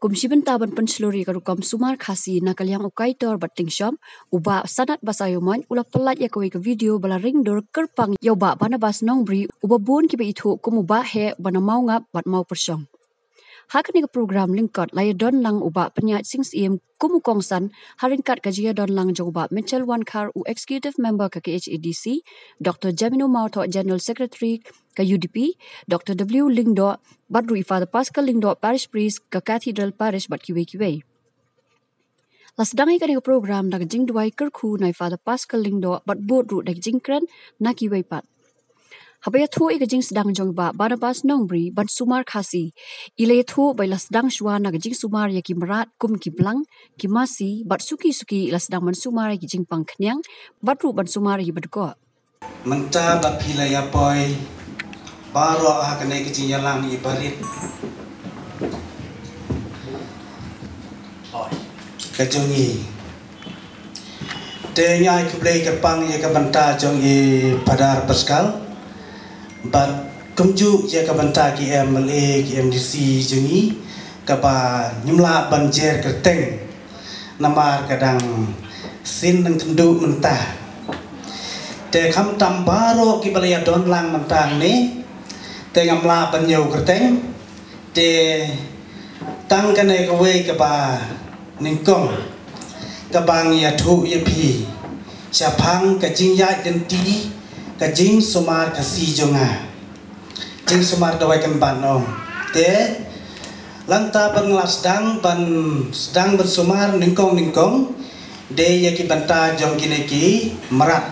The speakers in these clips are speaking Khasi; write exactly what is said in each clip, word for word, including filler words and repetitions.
Kum shi bynta ban pynshlur ïa ka rukom sumar Khasi na ka liang u kaitor bad tyngshop, u Bah Sanat Basaiawmoit u la pyllait ïa kawei ka video ba la ring dur kyrpang ïa u Bah Barnabas Nongbri uba bun kiba ithuh kum u Bah Heh uba na Mawngap bad Mawpyrshong. Ha kane ka program lyngkot la ïadon lang u Bah Pynïaid Sing Syiem kum u kongsan ha ryngkat ka jingïadon lang jong u Bah Mitchell Wankhar u Executive Member ka K H A D C, Doctor Jamino Mawthoh General Secretary ka U D P, Doctor W Lyngdoh bad ruh i Father Pascal Lyngdoh Parish Priest ka Cathedral Parish bad kiwei kiwei. La sdang ïa kane ka program da ka jingduwai kyrkhu na i Father Pascal Lyngdoh bad bud ruh da ka jingkren na kiwei pat. Haba ïathuh ïa ka jingsdang jong i Bah Barnabas Nongbri ban sumar Khasi, i la ïathuh ba i la sdang shuwa na ka jingsumar ïa ki mrad kum ki blang, ki masi bad suki suki i la sdang ban sumar ïa ki jingpang khñiang bad ruh ban sumar ïa ki badkoh. Mynta ba phi la ïa poi baroh ha kane ka jingïalang i barit ka jong i. Te ngi ai khublei kyrpang ïa ka bynta jong i Padar Pascal bad kumjuh ïa ka bynta ki M L A, ki M D C jong i, kaba ngim lah ban jer kyrteng namar ka dang sien dang kynduh mynta. Te khamtam baroh kiba la ïadon lang mynta hangne, te ngam lah ban ñiew kyrteng. Te tang kane kawei kaba nyngkong kaba ngi ïathuh ïa phi shaphang ka jingïaid lynti ka jingsumar Khasi jong nga. Jingsumar dawai kynbat noh. Te lada ba nga la sdang ban, sdang ban sumar nyngkong nyngkong, dei ïa ki bynta jong kine ki mrad.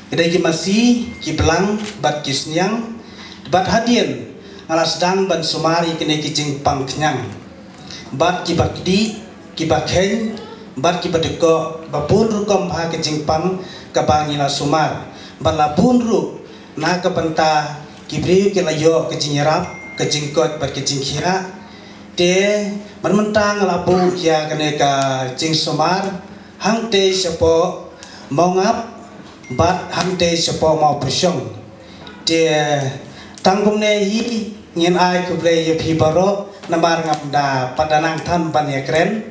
Ki dei ki masi, ki blang bad ki sniang. Bad hadien nga la sdang ban sumar ïa kine ki jingpang khñiang bad ki bakdih, ki bakheiñ bad ki badkoh, ba bun rukom ha ka jingpang kaba ngi la sumar. Bad la bun ruh na ka bynta ki briew ki la ïoh ka jingïarap, ka jingkoit bad ka jingkhiah. Te mynta nga la buh ïa kane ka jingsumar hangtei shapoh Mawngap bad hangtei shapoh Mawpyrshong. Te tang kumne hi ngin ai khublei ïa phi baroh namar ngam da pat da nang than ban ïakren.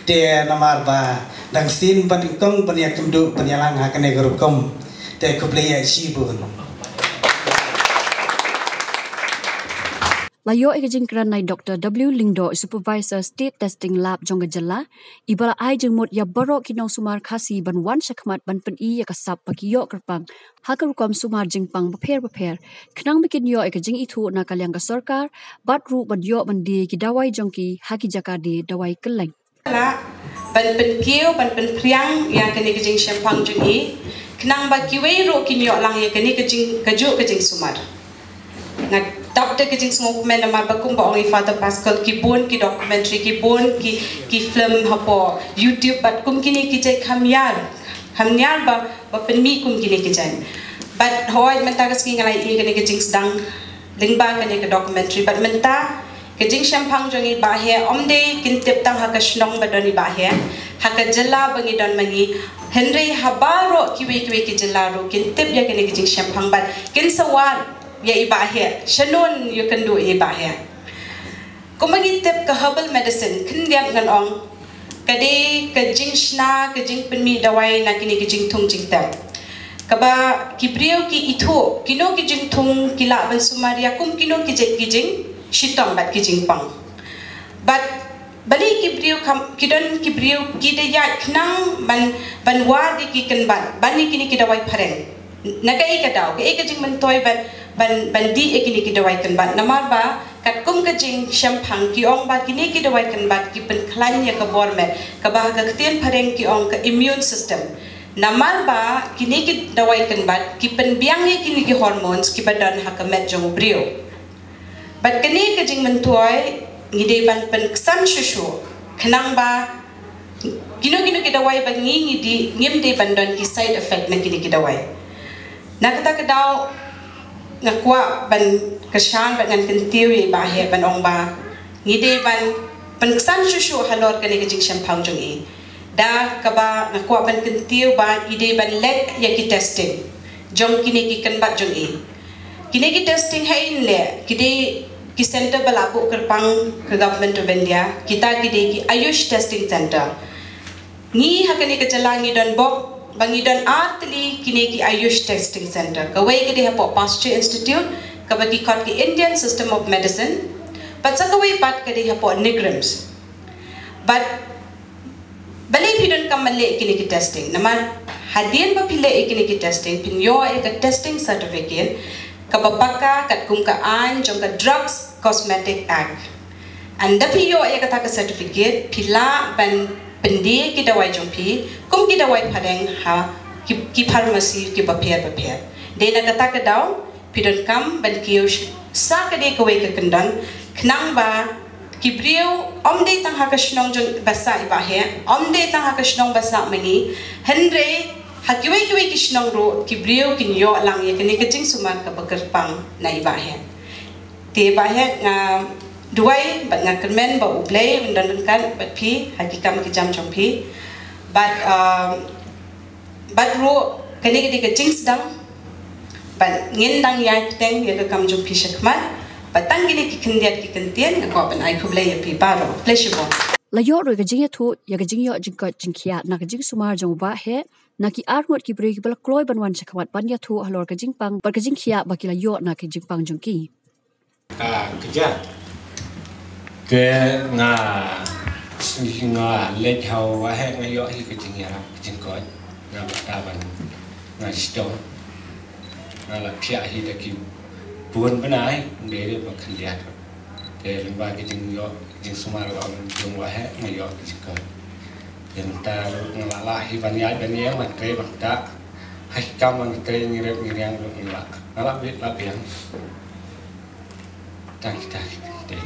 Te namar ba dang sien ban kong ban ïakynduh ban ïalang ha kane ka rukom. Te khublei ïa shibun. La ïoh ïa ka jingkren na i Doctor W Lyngdoh, Supervisor State Testing Lab jong ka jylla, iba la ai jingmut ïa baroh ki nongsumar Khasi ban wan shakhmat ban pyni ïa ka sap ba ki ïoh kyrpang ha ka rukom sumar jingpang bapher bapher, khnang ba kin ïoh ïa ka jingithuh na ka liang ka sorkar bad ruh ban ïoh ban die ki dawai jong ki ha ki jaka die dawai kylleng. La ban pynkiew, ban pynphriang ïa kane ka jingshemphang jong i, khnang ba kiwei ruh kin ïoh lang ïa kane ka jing, kajuh ka jingsumar. Nga tap da ka jingsngewkmen namar ba kumba ong i Father Pascal, ki bun ki documentary, ki bun ki, ki film hapoh YouTube, bad kum kine ki jait kham ïar, kham ïar ba, ba pynmih kum kine ki jait. Bad hooid mynta ka sngi nga la ïohi kane ka jingsdang lyngba kane ka documentary. Bad mynta ka jingshemphang jong i Bah Heh ym dei kin tip tang ha ka shnong ba don i Bah Heh, ha ka jylla ba ngi don ma ngi, hynrei ha baroh kiwei kiwei ki jylla ruh kin tip ïa kane ka jingshemphang bad kin sa wad ïa i Bah Heh, shanun ïakynduh ïa i Bah Heh. Kumba ngi tip ka herbal medicine, khyndiat ngan ong, ka dei ka jingshna, ka jingpynmih dawai na kine ki jingthung jingtep. Kaba ki briew ki ithuh kino ki jingthung ki lah ban sumar ïa kum kino ki jait ki jingshitom bad ki jingpang. Bad balei ki briew kham, ki don ki briew ki da ïaid khnang ban, ban wad ïa ki kynbat ban ïa kine ki dawai phareng. Na kaei ka daw, kaei ka jingmyntoi ban, ban, ban dih ïa kine ki dawai kynbat. Namar ba katkum ka jingshemphang ki ong ba kine ki dawai kynbat ki pynkhlaiñ ïa ka bor met, kaba ha ka ktien phareng ki ong ka immune system. Namar ba kine ki dawai kynbat ki pynbiang ïa kine ki hormones kiba don ha ka met jong u briew. Bad kane ka jingmyntoi ngi dei ban pynksan shuh shuh, khnang ba kino kino ki dawai ba ngi, ngi dih, ngim dei ban don ki side effect na kine ki dawai. Na kata ka daw nga kwah ban kyrshan bad ngan kyntiew ïa i Bah Heh ban ong ba ngi dei ban pynksan shuh shuh halor kane ka jingshemphang jong i. Da kaba nga kwah ban kyntiew ba i dei ban leit ïa ki testing jong kine ki kynbat jong i. Kine ki testing ha ïing leh, ki dei ki center ba la buh kyrpang ka Government of India, kita ki dei ki Ayush Testing Center. Ngi ha kane ka jylla ngi don bok ba ngi don ar tylli kine ki Ayush Testing Center. Kawei ka dei hapoh Pasteur Institute, kaba ki khot ki Indian System of Medicine. Bad sa kawei pat ka dei hapoh NEIGRIHMS. Bad balei phi donkam ban leh kine ki testing? Namar hadien ba phi leh kine ki testing, phin ïoh ïa ka testing certificate kaba paka katkum ka aiñ jong ka Drugs Cosmetic Act. Ynda phi ïoh ïa kata ka certificate, phi lah ban pyndie ki dawai jong phi kum ki dawai phareng ha ki, ki pharmacy kiba pher bapher. Dei na kata ka daw phi donkam ban kiew sh-, sa ka dei kawei ka kyndon, khnang ba ki briew, ym dei tang ha ka shnong jong ba sah i Bah Heh, ym dei tang ha ka shnong ba sah ma ngi, hynrei ha kiwei kiwei ki shnong ruh ki briew kin ïoh lang ïa kane ka jingsumar kaba kyrpang na i Bah Heh. Te Bah Heh, nga duwai bad nga kyrmen ba U Blei un don ryngkat bad phi ha ki kam ki jam jong phi. Bad, um, bad ruh kane ka dei ka jingsdang, bad ngin dang ïai bteng ïa ka kam jong phi shakhmat. Bad tang kine ki khyndiat ki kyntien nga kwah ban ai khublei ïa phi baroh. Khublei shibun. La ïoh ruh ka jingïathuh ïa ka jingïoh jingkoit jingkhiah na ka jingsumar jong u Bah Heh na ki arngut ki briew kiba la kloi ban wan shakhmat ban ïathuh halor ka jingpang bad ka jingkhiah ba ki la ïoh na ka jingpang jong ki. Ka kjat. Te nga, nga leit ha u Bah Heh nga ïoh hi ka jingïarap ka jingkoit. Nga bata ban, nga shitom. Nga la thiah hi da ki bun bnai, ym dei re ba khyndiat. Te lyngba ka jingïoh jingsumar jong u Bah Heh nga ïoh ka jingkoit. Te mynta ruh nga la lah hi ban ïaid ban ïeng ban trei ban ktah. Ha ki kam ban trei ngi rep ngi riang ruh nga lah, nga lah bit lah biang. Tang kita kita.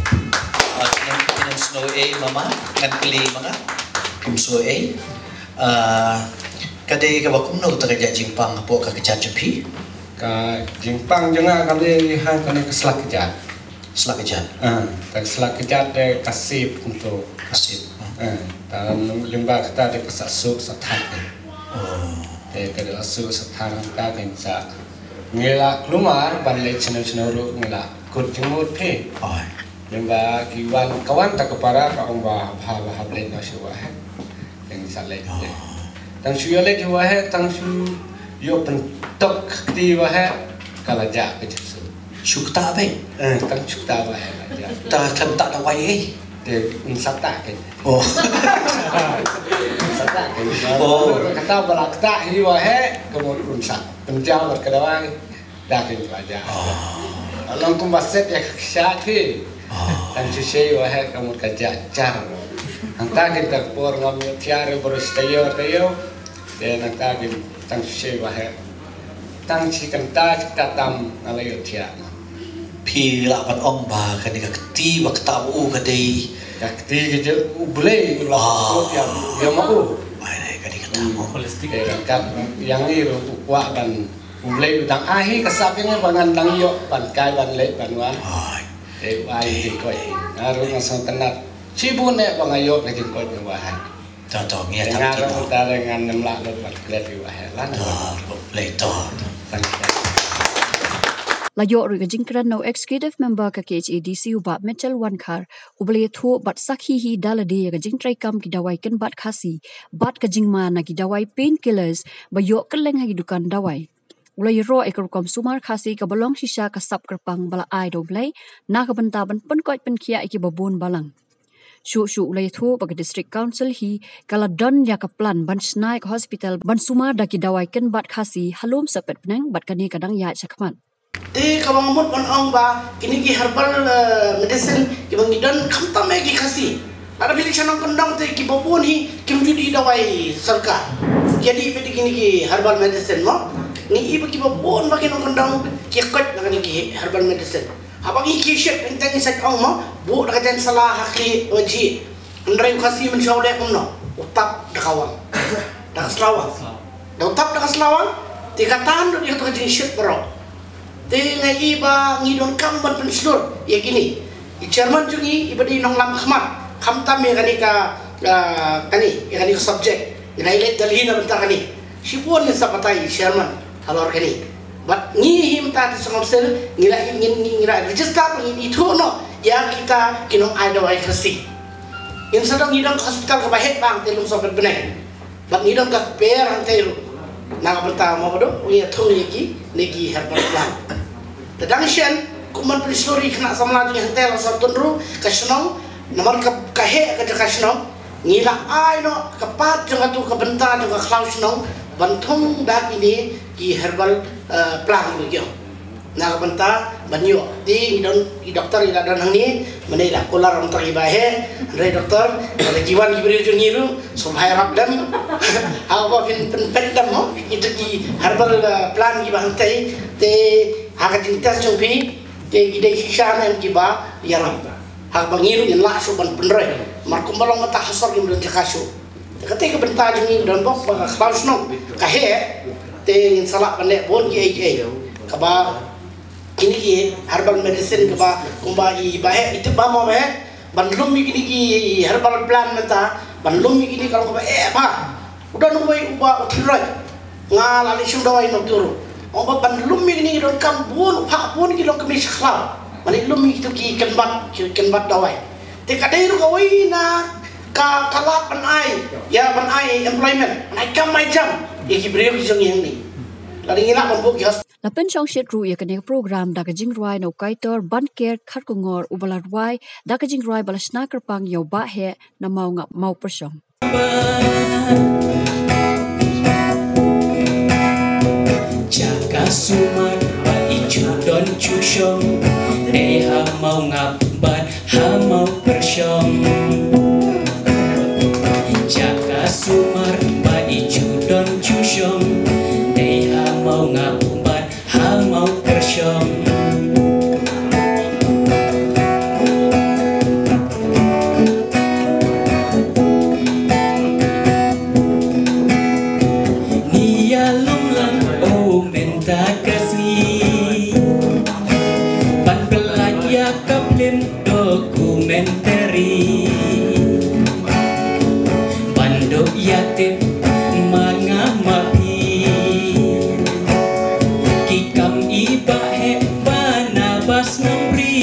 Ah, kynnoh, kynnoh snow eh mama, ngan kylli mama. Kim snow eh. Ah, ka dei kaba kumno kata ka jingpang hapoh ka kjat jong phi? Ka jingpang jong nga ka dei ha kane ka slak kjat. Slak kjat. Ah, ka slak kjat de ka sip kumto. Ka sip. Ah, ta lyngba kata de ka sa suk sa thak. Oh. Te ka de la suk sa thak ka dei sa Ngi la kulmar ban leit shano shano ruh ngi la kut jingmut phi. Oi. Lyngba ki wan ka wan ta ka para ka ong ba ha ba ha leit noh shuwa he. Ngi sa leit. Tang shu ïoh leit shuwa he, tang shu ïoh pyntok kti wa he. Ka la jah ka jingsu. Shu kta be. Eh, tang shu kta wa he la jah. Ta khlem ta da wai eh. Te un sa ta ke. Oh. Sa ta ke. Oh. Kata ba la kta hi wa he ka mut un sa. Pynjaw bad ka dawai. Da ka la jah. Long kumba set ïa ka kshaid hi. Tang shisha wa he ka mut ka jah jar. Hangta kin ta por ngam ïoh thiah re baroh shi taïew taïew. Te nangta kin tang shisha wa he. Tang shi kynta shi kynta tam nga la ïoh thiah. Phi lah ban ong ba kane ka kti ba kta ba u ka dei. Ka kti ka jong U Blei u la kut ïa, ïa ma u. Ai dei ka dei kata mo. Te ka kat ïa ngi ruh u kwah ban U Blei u dang ai hi ka sap ïa ngi ba ngan dang ïoh ban kai ban leit ban wan. Ai. Te u ai jingkoit. Nga ruh nga sngewtynnat shibun eh ba nga ïoh ka jingkoit ïa u Waheh. To to ngi ïa tam ki. Nga ruh ta re ngan nym lah lut ban klet ïa u Waheh lan. To, Blei to. Tang. La ïoh ruh ka jingkren na u Executive Member ka K H A D C u Bah Mitchell Wankhar, uba la ïathuh bad sakhi hi da lade ïa ka jingtrei kam ki dawai kynbat Khasi bad ka jingma na ki dawai painkillers ba ïoh kylleng ha ki dukan dawai. U la ïaroh ïa ka rukom sumar Khasi kaba long shisha ka sap kyrpang ba la ai da U Blei na ka bynta ban pynkoit pynkhiah ïa kiba bun balang. Shuh shuh u la ïathuh ba ka District Council hi ka la don ïa ka plan ban shna ïa ka hospital ban sumar da ki dawai kynbat Khasi ha lum Sepetpneng bad kane ka dang ïaid shakhmat. Te kaba nga mut ban ong ba kine ki herbal, eh, medicine kiba ngi don khamtam eh ki Khasi. Lada phi leit sha nongkyndong te kiba bun hi kim ju dih dawai sorkar. Ki dih beit kine ki herbal medicine mo. Ngi i ba kiba bun ba ki nongkyndong ki koit na kine ki herbal medicine. Haba ngi ki shet ngi teng ngi shet ong mo. Buh da ka jaiñ sala ha khlieh wa jhieh. Hynrei u Khasi mynshuwa u leh kumno? U tap da ka wang. Da ka slawang. Da u tap da ka slawang. Te kata ndo ïa kata ka jingshet baroh. Te nga i ba ngi donkam ban pynshlur ïa kine. I chairman jong ngi i ba dei nonglam khmat. Khamtam ïa kane ka, ah, kane, ïa kane ka subject. Ngi dei leit Delhi na bynta kane. Shibun ngin sa batai i chairman halor kane. Bad ngi hi mynta te sngewsih ngi la ngi ngi ngi la register ba ngin ithuh noh ïa kita ki nongai dawai Khasi. Ngin sa don ngi don ka hospital kaba heh bang te Lumsaw Bad Bneng. Bad ngi don ka kper hangtei ruh. Na ka bynta mo ba do ngi ïa thung ïa ki ne ki herbal plant. Te dang shen kum ban pynshlur ïa ki khynnah samla jong ngi hangtei la sor tun ruh ka shnong namar ka ka heh ka jaka shnong. Ngi la ai noh ka pat jong katu ka bynta jong ka khlaw shnong ban thung da kine ki herbal eh, plant ruh ïa. Na ka bynta ban ïoh. Te ngi don i doktor i la don hangne mynne i la kular ym tang iba heh. Hynrei doktor, lada ki wan ki briew jong ngi ruh sngewbha ïarap dem. Haba phin pynpeit dem mo ito ki herbal eh, plant kiba hangtei te ha ka jingtest jong phi te ki dei shisha ne em kiba ïarap. Haba ngi ruh ngin lah shuh ban pynroi. Mar kumba long mynta ha sor kim don jaka shuh. Te kata ka bynta jong ngi don bok ba ka khlaw shnong ka heh te ngin sa lah ban leh bun ki ei ei kaba kine ki herbal medicine kaba kumba i ba heh i tip ba mo ba heh ban lum ïa kine ki herbal plant mynta ban lum ïa kine ka long kaba eh ba u don uwei uba u tynroi nga la leit shu dawai na u turu. Ong ba ban lum ïa kine ki donkam bun u phah bun ki longkmie sha khlaw ban leit lum ïa kitu ki kynbat ki kynbat dawai. Te ka dei ruh kawei na ka ka lad ban ai ïa ban ai employment ban ai kam ai jam ïa ki briew ki jong ngi hangne. Lada ngi lah ban buh ki hos- La pynshongshit ruh ïa kane ka program da ka jingrwai na u kaitor Ban Ker Kharkongor uba la rwai da ka jingrwai ba la shna kyrpang ïa u Bah Heh na Mawngap Mawpyrshong. Jaka sumar ba i ju don ju shong dei ha Mawngap bad ha Mawpyrshong. Jaka sumar ba i ju don ju shong dei ha Mawngap bad ha Mawpyrshong. Ngi ïalum lang o mynta ka sngi ban pynlait ïa ka phlim documentary ban duh ïa tip ma nga ma phi ki kam i Bah Heh Barnabas Nongri.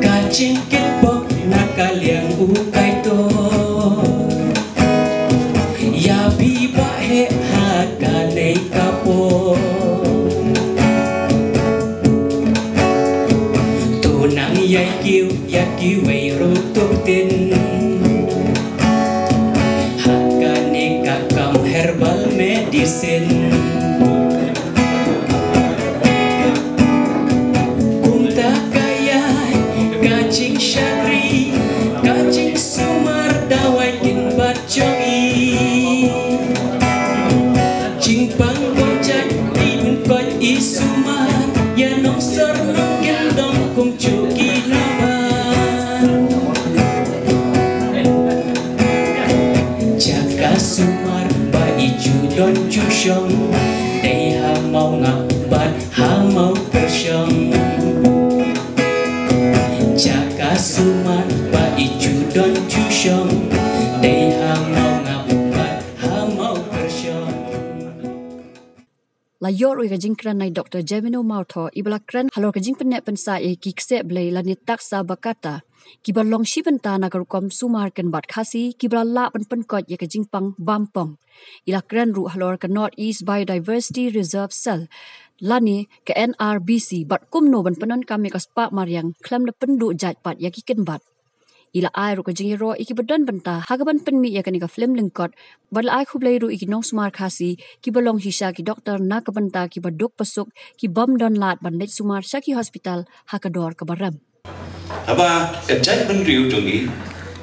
Ka jingkitbok na ka liang u kaitor ïa phi Bah Heh ha kane ka por. To nang ïai kiew ïa kiwei ruh to ktien ha kane ka kam herbal medicine. Kumta ka ïai ka jingshakri ka jingsumar dawai kin bad jong i. Jingpang bun jait i bun koit i sumar ïa nongsor nongkyndong kum ju ki nabar. Jaka sumar ba i ju don ju shong dei ha Mawngap bad ha Mawpyrshong. Jaka sumar ba i ju don ju shong dei ha Mawngap bad ha Mawpyrshong. La ïoh ruh ïa ka jingkren na i Doktor Jemino Mawthoh iba la kren halor ka jingpynneh pynsah ïa ki kseh blei lane taksa bakata kiba long shi bynta na ka rukom sumar kynbat Khasi kiba la lah ban pynkoit ïa ka jingpang bampong. I la kren ruh halor ka North East Biodiversity Reserve Cell lane ka N R B C bad kumno ban pyndonkam ïa ka spah mariang khlem da pynduh jait pat ïa ki kynbat. I la ai ruh ka jingïaroh ïa kiba don bynta ha kaban pynmih ïa kane ka phlim lyngkot bad la ai khublei ruh ïa ki nongsumar Khasi kiba long shisha ki doktor na ka bynta kiba duk ba suk ki bym don lad ban leit sumar sha ki hospital ha ka dor kaba rem. Haba ka jaitbynriew jong ngi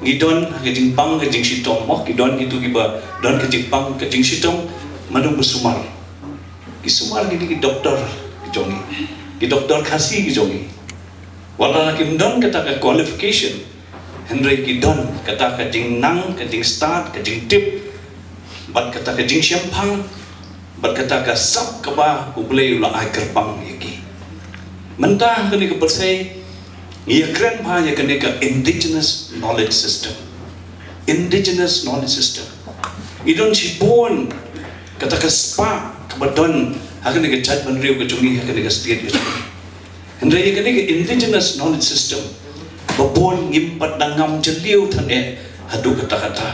ngi don ha ka jingpang ka jingshitom mo, ki don kitu kiba don ka jingpang ka jingshitom, mano ba sumar? Ki sumar kine ki doktor ki jong ngi, ki doktor Khasi ki jong ngi. Wat la kim don kata ka qualification, hynrei ki don kata ka jingnang, ka jingstad, ka jingtip bad kata ka jingshemphang bad kata ka sap kaba U Blei u la ai kyrpang ïa ki. Mynta ha kane ka pyrthei ngi ïa kren bha ïa kane ka indigenous knowledge system. Indigenous knowledge system. I don shibun kata ka spah kaba don ha kane ka jaitbynriew ka jong ngi, ha kane ka state ka jong ngi. Hynrei ïa kane ka indigenous knowledge system ba bun ngim pat dang ngam jylliew than eh haduh katta katta.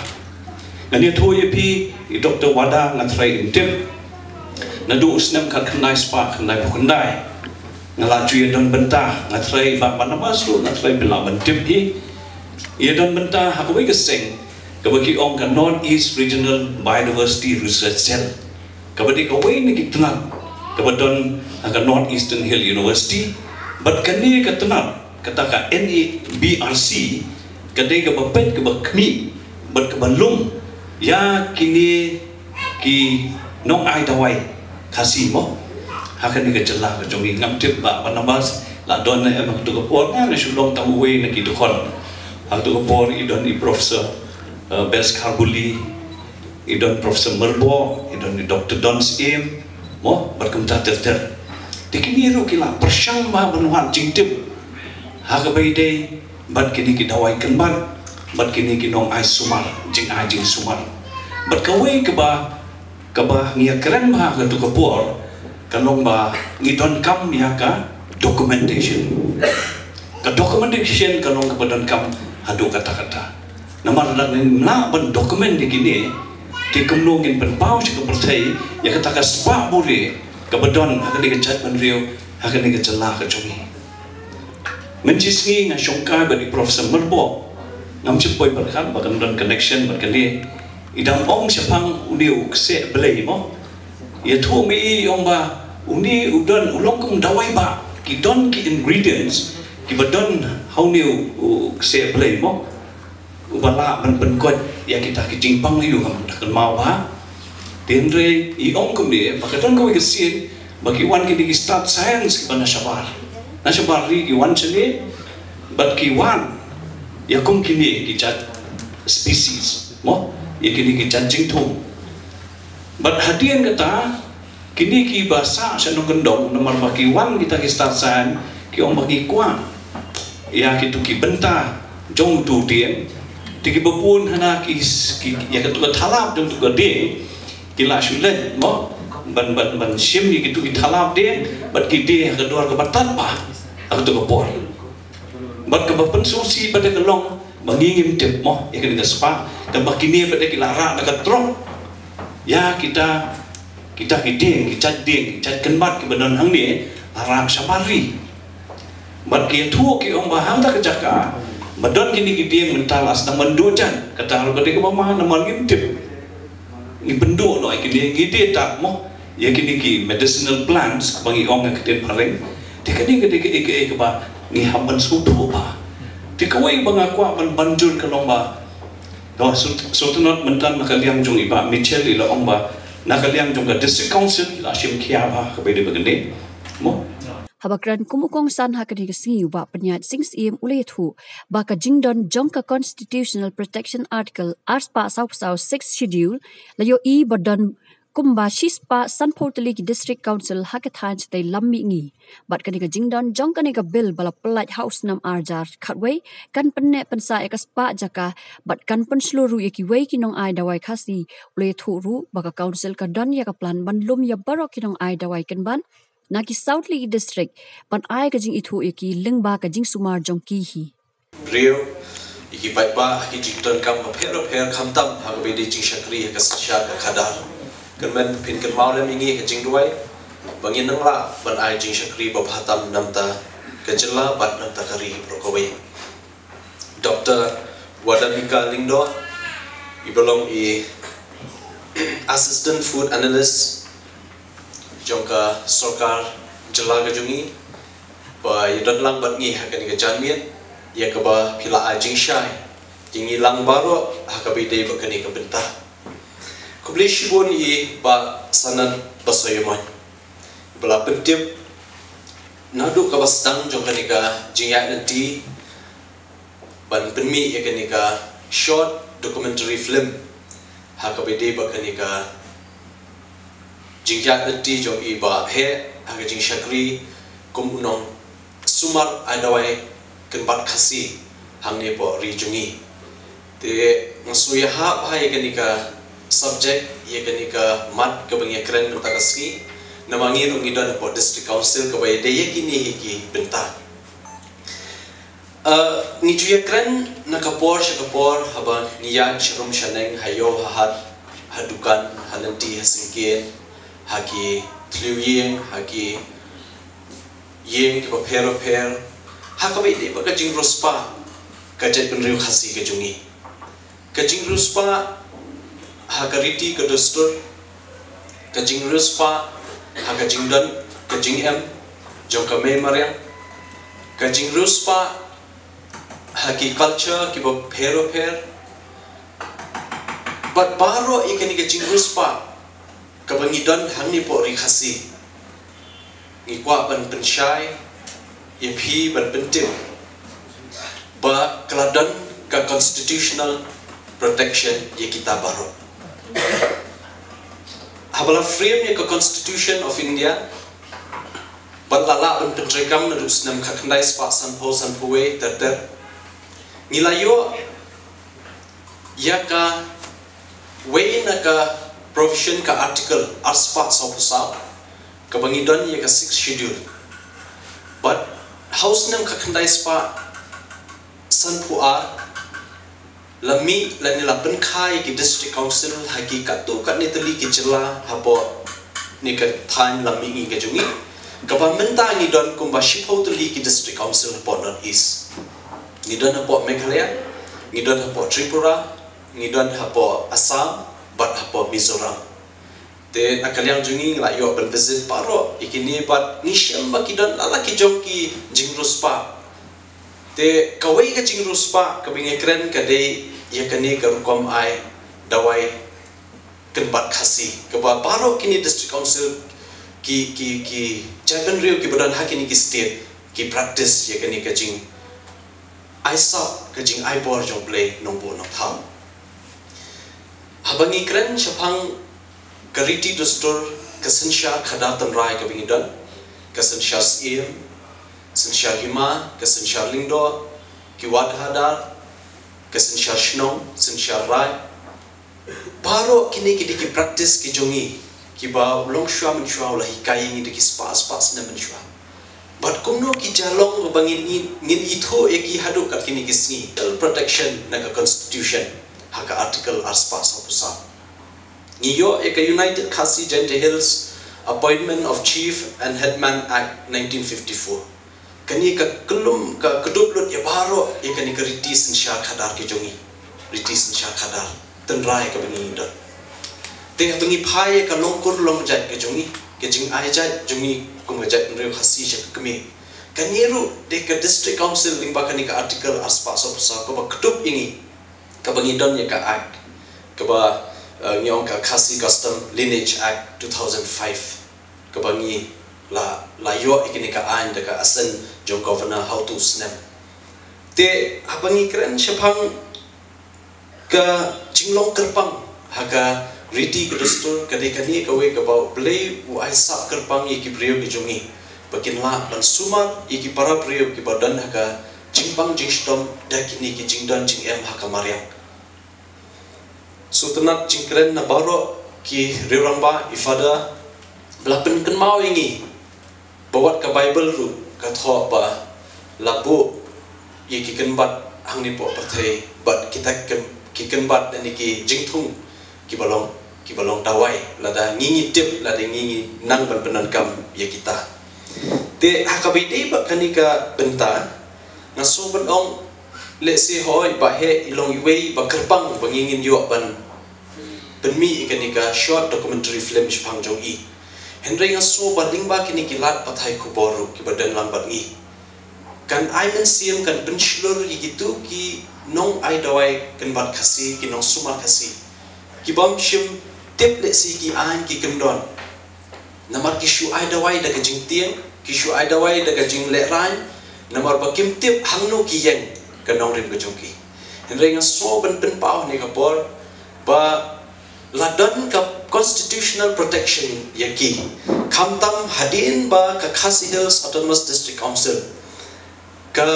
Ngan ïathuh ïa phi, i Doctor Wada, nga thrang im tip naduh u snem khatkhyndai spah khyndaiphew khyndai. Nga la ju ïa don bynta, nga thrang ba Barnabas ruh nga thrang phi lah ban tip hi. Ïa don bynta ha kawei ka seng kaba ki ong ka North East Regional Biodiversity Research Cell, kaba dei kawei na ki tnat kaba don ha ka North Eastern Hill University. Bad kane ka tnat, kata ka N E B R C, ka dei kaba peit, kaba khmih bad kaba lum ïa kine ki nongai dawai Khasi mo ha kane ka jylla ka jong ngi. Ngam tip ba Barnabas la don ne em ha kato ka por, nga shu long tang uwei na ki dkhot. Ha kato ka por i don i Professor, eh, Best Kharbuli, i don Professor Myrboh, i don i Doctor Don Syiem mo, bad kumta ter ter. Te kine ruh ki la pyrshang ba ban wad jingtip ha kaba ïadei bad kine ki dawai kynbat, bad kine ki nongai sumar, jingai jingsumar. Bad kawei kaba, kaba ngi ïa kren bha ha kato ka por, ka long ba ngi donkam ïa ka documentation. Ka documentation ka long kaba donkam haduh katta katta. Namar lada ngim lah ban document ïa kine, te kumno ngin pynpaw sha ka pyrthei ïa kata ka spah buri kaba don ha kane ka jaitbynriew, ha kane ka jylla ka jong ngi. Mynshisngi nga shongkai bad i Professor Myrboh, ngam shym poi pyrkhat ba kan don connection bad kane. I dang ong shaphang une u kseh blei mo. Ïathuh ma i, i ong ba une u don, u long kum dawai ba ki don ki ingredients kiba don ha une u, u kseh blei mo, uba lah ban pynkoit ïa kita ki jingpang ïa u, ngam da kynmaw bha. Te hynrei i ong kumne ba ka don kawei ka sien ba ki wan kine ki stad science kiba na shabar, na shabar ri ki wan shane, bad ki wan ïa kum kine ki jait species mo, ïa kine ki jait jingthung. Bad hadien kata, kine kiba sah sha nongkyndong, namar ba ki wan kita ki stad science, ki ong ba ki kwah ïa kito ki bynta jong uto u dieng. Te kiba bun hana ki, ki, ïa kato ka thalap jong uto ka dieng, ki la shu leit mo ban, ban, ban shim ïa kito ki thalap dieng, bad ki die ha ka dor kaba tad bha ha kato ka por. Bad kaba pynsngewsih pat ka long ba ngi ngim tip mo ïa kane ka spah, kaba kine pat ki la rah da ka trok ïa kita, kita ki dieng, ki jait dieng, ki jait kynbat kiba don hangne, la rah shabar ri. Bad ki ïathuh ki ong ba hangta ka jaka ba don kine ki dieng mynta la sdang ban duh jan, kata ruh ka dei kaba ma, namar ngim tip. Ngi pynduh noh ïa kine, ngi die tad mo ïa kine ki medicinal plants ba ngi ong ha ka ktien phareng. Te kane ka dei kaei kaei kaba ngi hap ban sngewthuh bha. Te kawei ba nga kwah ban ban jur ka long ba, to, sut-, sutnot mynta na ka liang jong i Bah Mitchell i la ong ba na ka liang jong ka District Council i la shim khia bha kaba ïadei bad kane mo. Haba kren kum u kongsan ha kane ka sngi, u Bah Pynïaid Sing Syiem u la ïathuh ba ka jingdon jong ka Constitutional Protection Article arspah sawphew saw, Sixth Schedule, la ïohi ba don kumba shispah sanphew tylli ki District Council ha ka thaiñ shatei lam mihngi. Bad kane ka jingdon jong kane ka bill ba la pyllait ha u snem arhajar khatwei kan pynneh pynsah ïa ka spah jaka bad kan pynshlur ruh ïa kiwei ki nongai dawai Khasi. U la ïathuh ruh ba ka Council ka don ïa ka plan ban lum ïa baroh ki nongai dawai kynbat na ki saw tylli ki district ban ai ka jingithuh ïa ki lyngba ka jingsumar jong ki hi. Briew, ïa ki paidbah ha ki jingdonkam bapher bapher, khamtam ha kaba ïadei jingshakri ha ka synshar ka khadar. Kyrmen phin kynmaw lem ïa ngi ha ka jingduwai ba ngin nang lah ban ai jingshakri babha tam na bynta ka jylla bad na bynta ka ri baroh kawei. Doctor Wadamika Lyngdoh, iba long i Assistant Food Analyst jong ka sorkar jylla ka jong ngi, ba ïadon lang bad ngi ha kane ka janmiet, ïa kaba phi la ai jingshai ïa ngi lang baroh ha kaba ïadei bad kane ka bynta. Khublei shibun ïa i Bah Sanat Basaiawmoit ba la pyntip naduh kaba sdang jong kane ka jingïaid lynti ban pynmih ïa kane ka short documentary film ha kaba ïadei bad kane ka jingïaid lynti jong i Bah Heh ha ka jingshakri kum u nongsumar ai dawai kynbat Khasi hangne hapoh ri jong ngi. Te nga sngewbha ïa kane ka subject, ïa kane ka mat kaba ngi kren mynta ka sngi. Namar ngi ruh ngi don hapoh District Council kaba ïadei ïa kine hi ki bynta. Uh, ngi ju ïa kren na ka por sha ka por, haba ngi ïaid sharum shaneng, ha ïew ha hat, ha dukan, ha lynti ha syngkien, ha ki thliew ïing, ha ki ïing kiba pher bapher, ha kaba ïadei bad ka jingriewspah ka jaitbynriew Khasi ka jong ngi. Ka jingriewspah ha ka riti ka dustur, ka jingriewspah ha ka jingdon ka jingem jong ka mei mariang, ka jingriewspah ha ki culture kiba pher bapher, bad baroh ïa kane ka jingriewspah kaba ngi don hangne hapoh Ri Khasi. Ngi kwah ban pynshai ïa phi, ban pyntip ba ka la don ka constitutional protection ïa kita baroh. Haba la frame ïa ka Constitution of India, bad la lah ban pyntreikam naduh snem khatkhyndai spah sanphew sanphew wei ter ter, ngi la ïoh ïa kawei na ka provision, ka article arspah sawphew saw, kaba ngi don ïa ka Sixth Schedule. Bad ha u snem khatkhyndai spah sanphew ar, la mih lane la pynkha ïa ki District Council ha ki katto katne tylli ki jylla hapoh kane ka thaiñ lam mihngi ka jong ngi, kaba mynta ngi don kumba shiphew tylli ki District Council hapoh North East. Ngi don hapoh Meghalaya, ngi don hapoh Tripura, ngi don hapoh Assam, bad hapoh Mizoram. Te na ka liang jong ngi, ngi la ïoh ban visit baroh ïa kine, bad ngi shem ba ki don la la ki jong ki jingriewspah. Te kawei ka jingriewspah kaba ngi kren ka dei ïa kane ka rukom ai dawai kynbat Khasi, kaba baroh kine District Council, ki, ki, ki jaitbynriew kiba don ha kine ki state ki practice ïa kane ka jingai sap, ka jingai bor jong U Blei Nongbuh Nongthaw. Haba ngi kren shaphang ka riti dustur, ka synshar khadar tynrai kaba ngi don, ka synshar syiem, synshar hima, ka synshar lyngdoh, ki wad hadar, ka synshar shnong, synshar raid, baroh kine ki dei ki practice ki jong ngi, kiba u longshuwa mynshuwa u la hikai ïa ngi da ki spah spah snem mynshuwa. Bad kumno ki jia long ba ngin, ngin, ngin ithuh ïa ki haduh kat kine ki sngi. Child protection na ka Constitution, ha ka article arspah sawphew saw. Ngi ïoh ïa ka United Khasi Jaintia Hills Appointment of Chief and Headman Act nineteen fifty-four. Kane ka kyllum, ka kdup lut ïa baroh ïa kane ka riti synshar khadar ka jong ngi. Riti synshar khadar tynrai kaba ngi don. Te haba ngi phai ïa ka longkur longjait ka jong ngi, ka jingai jait jong ngi kum ka jaitbynriew Khasi sha ka kmie, kane ruh dei ka District Council lyngba kane ka article arspah sawphew saw kaba kdup ïa ngi, kaba ngi don ïa ka Act kaba, eh, ngi ong ka Khasi Custom Lineage Act two thousand five, kaba ngi la, la ïoh ïa kane ka aiñ da ka assent jong Governor ha utu u snem. Te haba ngi kren shaphang ka jinglong kyrpang ha ka riti ka dustur, ka dei kane kawei kaba U Blei u ai sap kyrpang ïa ki briew ki jong ngi, ba kin lah ban sumar ïa ki para briew kiba don ha ka jingpang jingshitom da kine ki jingdon jingem ha ka mariang. Sngewtynnat jingkren na baroh ki riew rangbah, i Father, ba la pynkynmaw ïa ngi ba wat ka Baibl ruh ka thoh ba la buh ïa ki kynbat hangne hapoh pyrthei bad kita ki kyn-, ki kynbat lane ki jingthung kiba long, kiba long dawai, lada ngi ngi tip, lada ngi ngi nang ban pyndonkam ïa kita. Te ha kaba ïadei bad kane ka bynta, nga sngew ban ong, lehse hooid ba heh i long iwei ba kyrpang ba ngi ngin ïoh ban pynmih ïa kane ka short documentary film shaphang jong i. Hynrei nga sngew ba lyngba kine ki lad pathai khubor ruh kiba don lang bad ngi, kan ai mynsiem, kan pynshlur ïa kito ki nongai dawai kynbat Khasi, ki nongsumar Khasi, ki bym shym tip lehse ki aiñ ki kyndon. Namar ki shu ai dawai da ka jingtieng, ki shu ai dawai da ka jinglehrain, namar ba kim tip hangno ki ïeng ka nongrim ka jong ki. Hynrei nga sngew ban pynpaw ha kane ka por ba la don ka constitutional protection ïa ki. Khamtam hadien ba ka Khasi Hills Autonomous District Council ka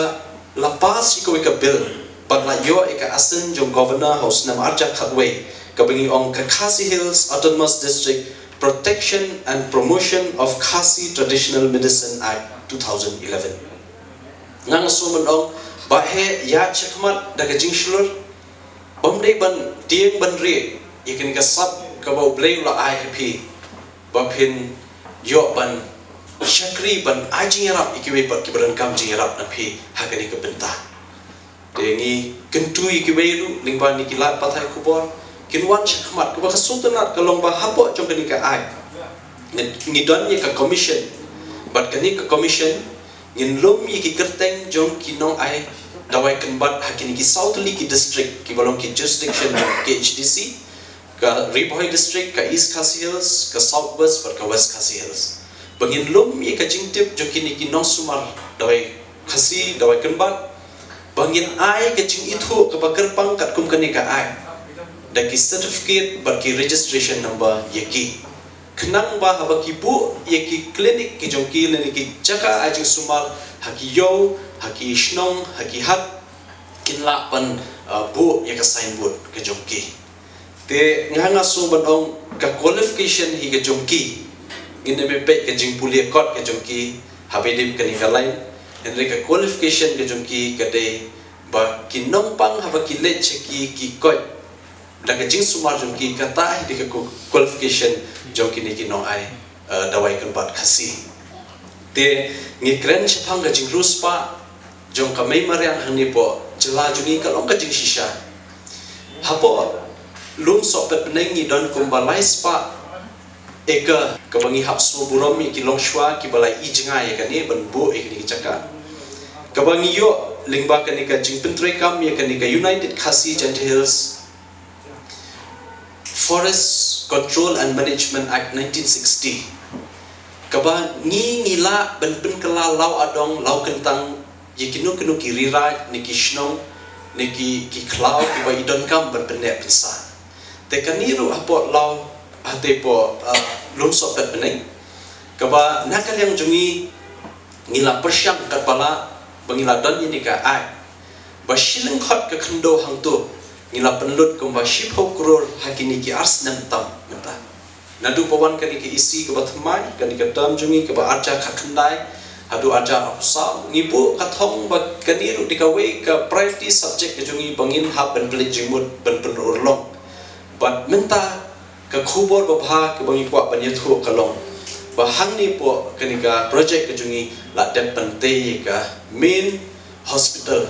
la pass ïa kawei ka bill bad la ïoh ïa ka assent jong Governor ha u snem arhajar khatwei, kaba ngi ong ka Khasi Hills Autonomous District Protection and Promotion of Khasi Traditional Medicine Act two thousand eleven. Nga nga shu ban ong ba heh ïa shakhmat da ka jingshlur, bym dei ban tieng ban rieh ïa kane ka sap kaba U Blei u la ai ha phi ba phin ïoh ban shakri ban ai jingïarap ïa kiwei pat kiba donkam jingïarap na phi ha kane ka bynta. Te ngi kyntu ïa kiwei ruh lyngba kine ki lad pathai khubor kin wan shakhmat, kaba ka sngewtynnat ka long ba hapoh jong kane ka act ngi, ngi don ïa ka commission. Bad kane ka commission ngin lum ïa ki kyrteng jong ki nongai dawai kynbat ha kine ki saw tylli ki district kiba long ki jurisdiction jong K H D C, ka Ri Bhoi District, ka East Khasi Hills, ka South West bad ka West Khasi Hills. Ba ngin lum ïa ka jingtip jong kine ki nongsumar dawai Khasi dawai kynbat, ba ngin ai ka jingithuh kaba kyrpang katkum kane ka act da ki certificate bad ki registration number ïa ki. Khnang ba haba ki buh ïa ki clinic ki jong ki lane ki jaka ai jingsumar ha ki ïew, ha ki shnong, ha ki hat, kin lah ban, uh, buh ïa ka signboard ka jong ki. Te nga nga shu ban ong ka qualification hi ka jong ki. Ngin ym peit ka jingpule kot ka jong ki haba dep kane ka line. Hynrei ka qualification ka jong ki ka dei ba ki nongpang haba ki leit sha ki, ki koit da ka jingsumar jong ki, kata hi dei ka qualification jong kine ki nongai, uh, dawai kynbat Khasi. Te ngi kren shaphang ka jingriewspah jong ka mei mariang hangne hapoh jylla jong ngi ka long ka jingshisha. Hapoh Lum Sohpetbneng ngi don kumba lai spah acre kaba ngi hap sngewbha burom ïa ki longshuwa kiba la ïohi jngai ïa kane ban buh ïa kane ka jaka. Kaba ngi ïoh lyngba kane ka jingpyntreikam ïa kane ka United Khasi Jaintia Hills Forest Control and Management Act nineteen sixty. Kaba ngi ngi lah ban pynkylla law adong law kyntang ïa kino kino ki riraid ne ki shnong ne ki, ki khlaw kiba i donkam ban pynneh pynsah. Te kane ruh hapoh law, hate hapoh, uh, Lum Sohpetbneng. Kaba na ka liang jong ngi ngi la pyrshang katba lah ba ngi la don ïa kane ka act. Ba shilynkhot ka khyndew hangto ngi la pynlut kumba shiphew klur ha kine ki ar snem tam mynta. Naduh ba wan kane ka E C kaba thymmai, kane ka term jong ngi kaba arhajar khatkhyndai haduh arhajar arphew saw, ngi buh ka thong ba kane ruh dei kawei ka priority subject ka jong ngi ba ngin hap ban pynleit jingmut ban pynurlong. Bad mynta ka khubor babha kaba ngi kwah ban ïathuh ka long ba hangne hapoh kane ka project ka jong ngi la dep ban tei ïa ka main hospital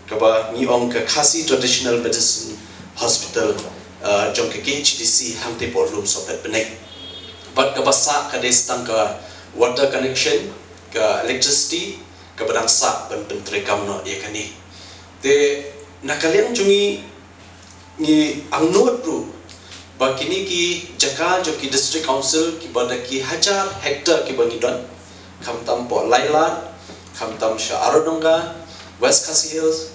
kaba ngi ong ka Khasi Traditional Medicine Hospital, uh, jong ka K H D C hangte hapoh Lum Sohpetbneng. Bad kaba sah ka dei tang ka water connection, ka electricity kaba dang sah ban pyntreikam noh ïa kane. Te na ka liang jong ngi ngi angnud ruh ba kine ki jaka jong ki District Council kiba da ki hajar hektar kiba ngi don, khamtam hapoh Lailad, khamtam sha Aradonga, West Khasi Hills,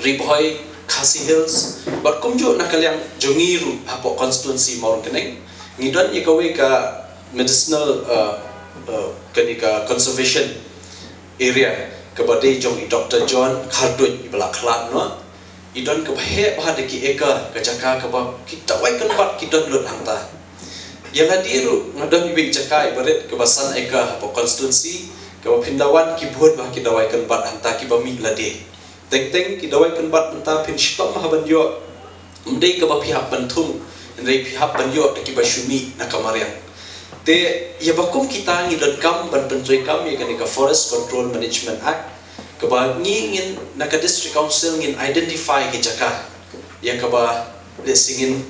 Ri Bhoi, Khasi Hills, bad kumjuh na ka liang jong ngi ruh hapoh constituency Mawryngkneng ngi don ïa kawei ka medicinal, uh, uh, kane ka conservation area kaba dei jong i Doctor John Kharduid iba la khlad noh. I don kaba heh bha da ki acre ka jaka kaba ki dawai kynbat ki don lut hangta. Ïa lade ruh nga don iwei i jaka iba rit kaba san acre hapoh constituency kaba phin da wan ki bun bha ki dawai kynbat hangta kiba mih lade. Teng teng ki dawai kynbat mynta phin shitom bha ban ïoh. Ym dei kaba phi hap ban thung, hynrei phi hap ban ïoh da kiba shu mih na ka mariang. Te ïa ba kum kita ngi donkam ban pyntreikam ïa kane ka Forest Control Management Act, kaba ngi ngin na ka District Council ngin identify ki jaka ïa kaba lehse ngin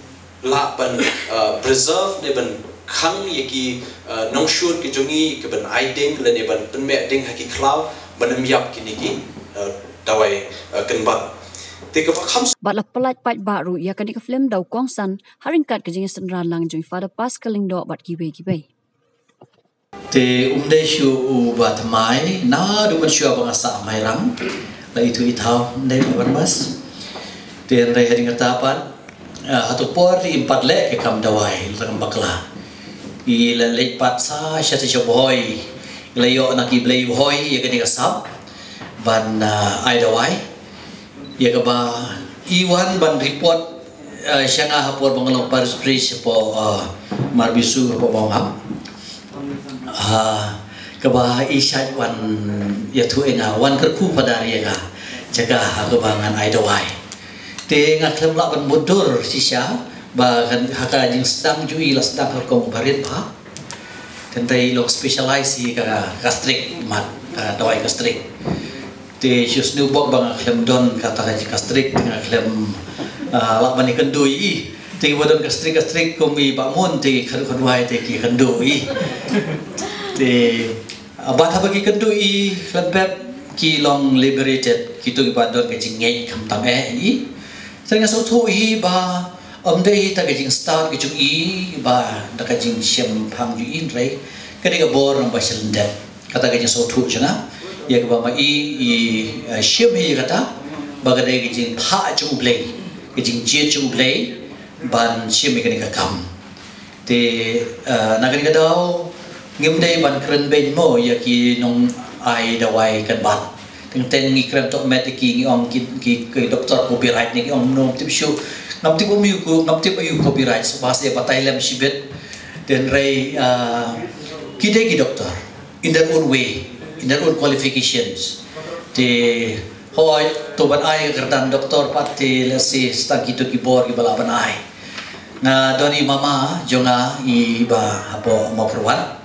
lah ban, uh, preserve ne ban khang ïa ki, uh, nongshun ki jong ngi, ki ban ai ding lane ban pynmeh ding ha ki khlaw ban ym ïap kine ki, uh, dawai, uh, kynbat. Te kaba kham Bad la pyllait paidbah ruh ïa kane ka film da u kongsan ha ryngkat ka jingsynran lang jong i Father Pascal Lyngdoh bad kiwei kiwei. Te um dei shuh uba thymmai, naduh mynshuwa ba nga sah ha Mairang la ithuh ithaw, ym dei, Bah Barnabas? Te hynrei hadien kata pat, ah, hato por te im pat leh ka kam dawai, lada ngam bakla. I la leit pat sa sha, sha Bhoi, i la ïoh na ki blei Bhoi ïa kane ka sap ban, ah, ai dawai. Ïa kaba i wan ban report Uh, sha nga ha por ba nga long parish priest hapoh, uh, Marbisu hapoh Bawngam. Uh, kaba i shait wan ïathuh ïa nga, wan kyrkhu padar ïa nga jaka ha kaba ngan ai dawai. Te nga khlem lah ban mutdur shisha ba kan ha ka jingsdang jong i la sdang ha ka kong barit ba. Tyntai long specialize hi ka gastric mat, ka dawai gastric. Te shu sniewbok ba nga khlem don kata ka gastric, te nga khlem, ah, lah ban ïakynduh ïa i. Te ba don gastric, gastric kum i Bah Mun te khadduh khadduh te ki kynduh ïa i. Te, ah, bad haba ki kynduh ïa i khlem pep ki long liberated, kito kiba don ka jingngeit khamtam eh ïa i. Te nga sngewthuh hi ba ym dei ta ka jingstad ka jong i ba da ka jingshemphang jong i, hynrei ka dei ka bor nong ba shyllyndet. Kata ka jingsngewthuh jong nga ïa kaba ma i i, eh, shim hi kata ba ka dei ka jingphah jong U Blei, ka jingjied jong U Blei ban shim ïa kane ka kam. Te, eh, na kane ka daw ngim dei ban kren beiñ mo ïa ki nong ai dawai kan bat. Teng teng ngi kren tok met ki, ngi ong ki, ki, ki doktor copyright ne, ngi ong no, ngam tip shuh. Ngam tip ym aïu ko, ngam tip aïu copyright, so ba sa batai lem shibit. Te hynrei, ah, ki dei ki doktor in their own way, in their own qualifications. Te hooid, to ban ai ka kyrdan doktor pat te lehse sa tang kito ki bor kiba lah ban ai. Nga don i mama jong nga iba hapoh Mawkyrwat.